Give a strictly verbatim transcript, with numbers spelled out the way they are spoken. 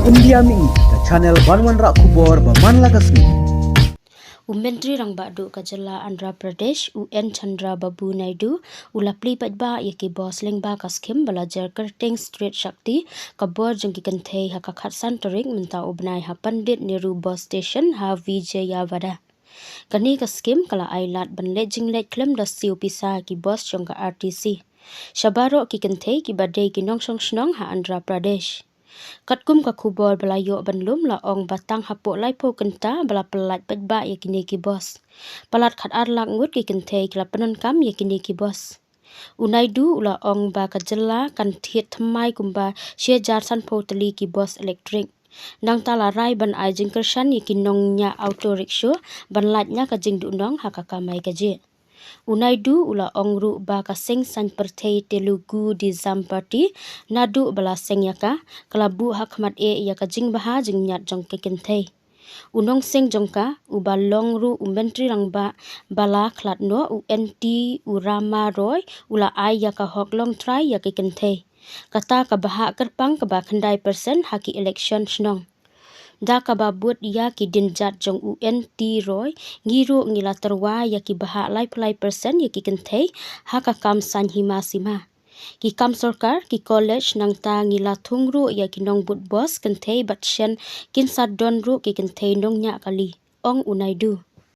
India Mihi, ka channel ban wanrah khubor ba man la ka sngi. U Myntri Rangbah Duh ka jylla Andhra Pradesh, u N Chandrababu Naidu, u la plie paidbah ïa ki bus lyngba ka skhim ba la jer kyrteng Street Shakti, ka bor jong ki kynthei, ha ka khatsan tarik mynta u bnai ha Pandit Nehru Bus Station ha Vijayawada. Kane ka skhim ka la ai lad ban leit jingleit khlem da siew pisa ki bus jong ka R T C sha baroh ki kynthei kiba dei ki nongshong shnong ha Andhra Pradesh. Katkum ka khubor ba la ïoh ban lum, la ong ba tang hapoh laiphew kynta ba la pyllait paidbah ïa kine ki bus. Palat khatar lak ngut ki kynthei ki la pyndonkam ïa kine ki bus. U Naidu u la ong ba ka jylla kan thied thymmai kumba shi hajar sanphew tylli ki bus elektrik. Nangta la rai ban ai jingkyrshan ïa ki nongñiah auto rickshaw ban lait na ka jingduhnong ha ka kamai kajih. U Naidu u la ong ruh ba ka seng saiñ pyrthei Telugu Desam Party, naduh ba la seng ïa ka, ka la buh ha khmat eh ïa ka jingbha jingñiat jong ki kynthei. U nongseng jong ka, uba long ruh u Myntri Rangbah ba la khlad noh, u N T u Rama Roy, u la ai ïa ka hok longtrai ïa ki kynthei. Kata ka bhah kyrpang kaba khyndai percent ha ki election shnong. Da kaba bud ïa ki dienjat jong u N T Roy, ngi ruh ngi la tyrwa ïa ki bhah laiphew lai percent ïa ki kynthei ha ka kam saiñ hima sima. Ki kam sorkar, ki college, nangta ngi la thung ruh ïa ki nongbud bus kynthei bad shen kin sa don ruh ki kynthei nongñiah kali, ong u Naidu.